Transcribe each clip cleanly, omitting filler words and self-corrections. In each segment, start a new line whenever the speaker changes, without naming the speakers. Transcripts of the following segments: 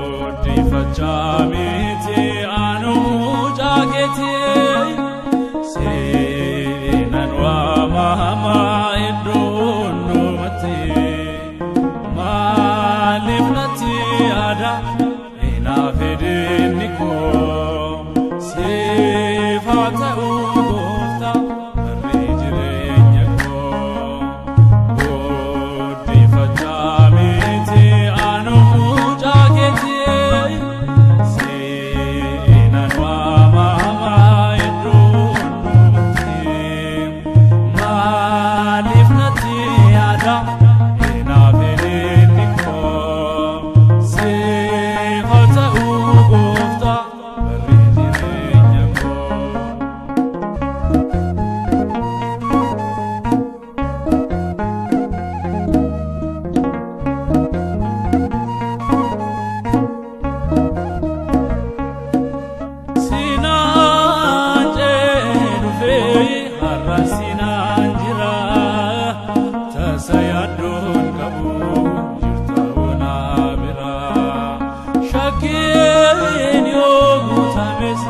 Guddifachaa miti anuu jaakeeti seenan waamamaa iddoo hundumatti maaliif natti yaada inaaf hedinni koo siif haa ta'u gooftaa barri jireenya koo. Guddifachaa miti anuu jaakeeti seenan waamamaa iddoo hundumatti maaliif natti yaada inaaf hedinni koo siif haa ta'u gooftaa barri jireenya koo. Sinaan dhufee har'a sinaan jira tasa yaaddoon qabu jirta onaa bira shakkiin yoo guutames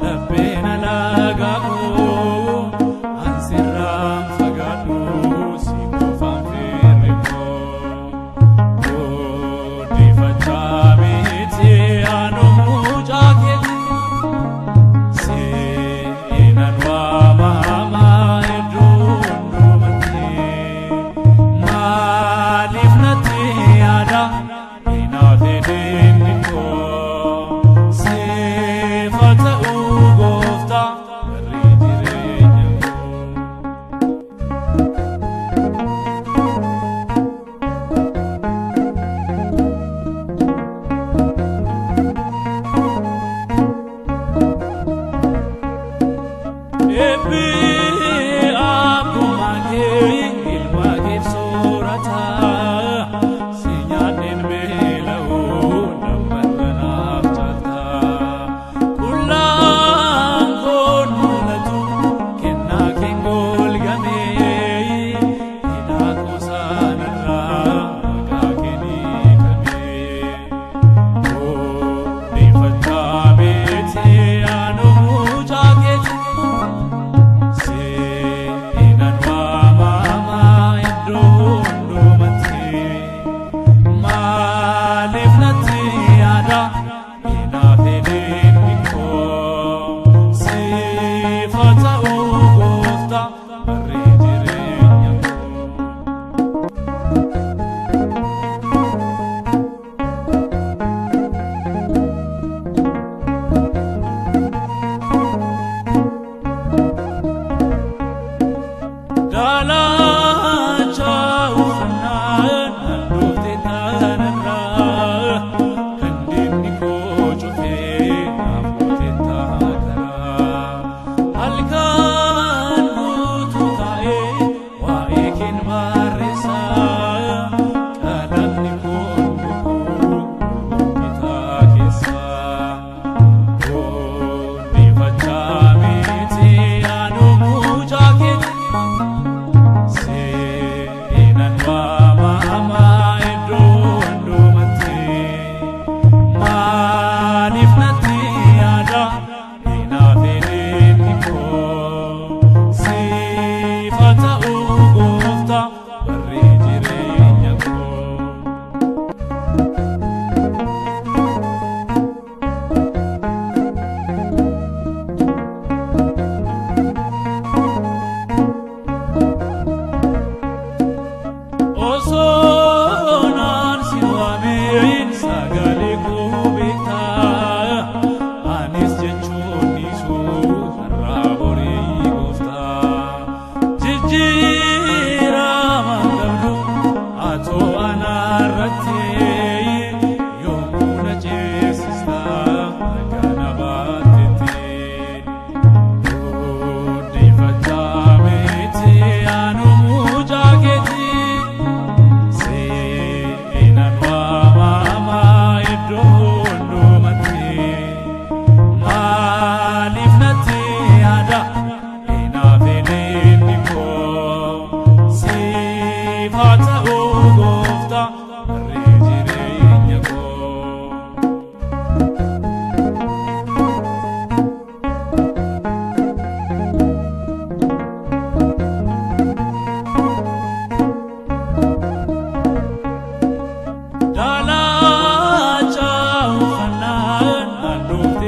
lapheen alaagaa'u ansirraan fagaadhu si qofaan firri koo. Guddifachaa miti anuu jaakeeti seenan waamamaa iddoo hundumatti maaliif natti yaada inaaf hedinni koo siif haa ta'u gooftaa barri jireenya koo. Eebbi abbummaa kee ilma keef soorata si nyaadheen beela'u namatti naaf caalta.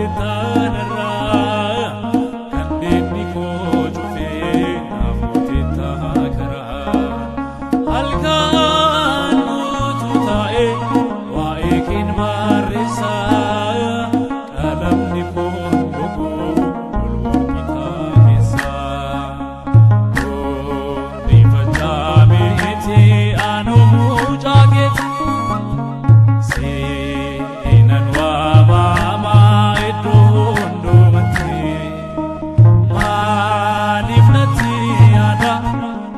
Gootettaanarraa kan deemni koo cufee naaf gootettaa karaa. Halkan guutuu taa'ee waa'ee keen barreessaa, qalamni koo gogu ol morkitaa keessaa. Guddifachaa miti anuu mucaa keeti. Seenan waamamaa iddoo hundumatti, maaliif natti yaada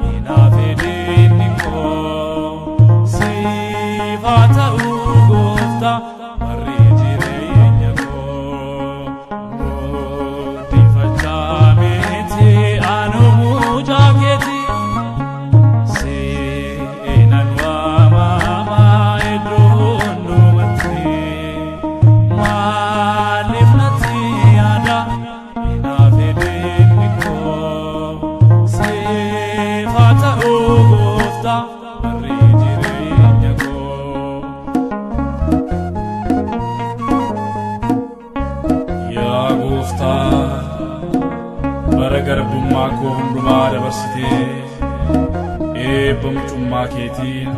hinaaf fedhinni koo? Siif haa ta'u gooftaa barri jireenya koo. Guddifachaa miti anuu mucaa keeti. Seenan waamamaa iddoo hundumatti, maaliif natti yaada hinaaf fedhinni koo? Siif haa ta'u gooftaa barri jireenya koo.
Yaa Gooftaa, bara garbummaa koo hundumaa dabarsitee eebba mucummaa keetiin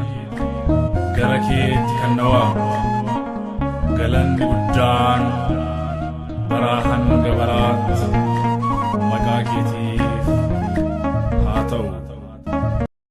gara keetti kan na waamtu, galanni guddaan baraa hanga bara.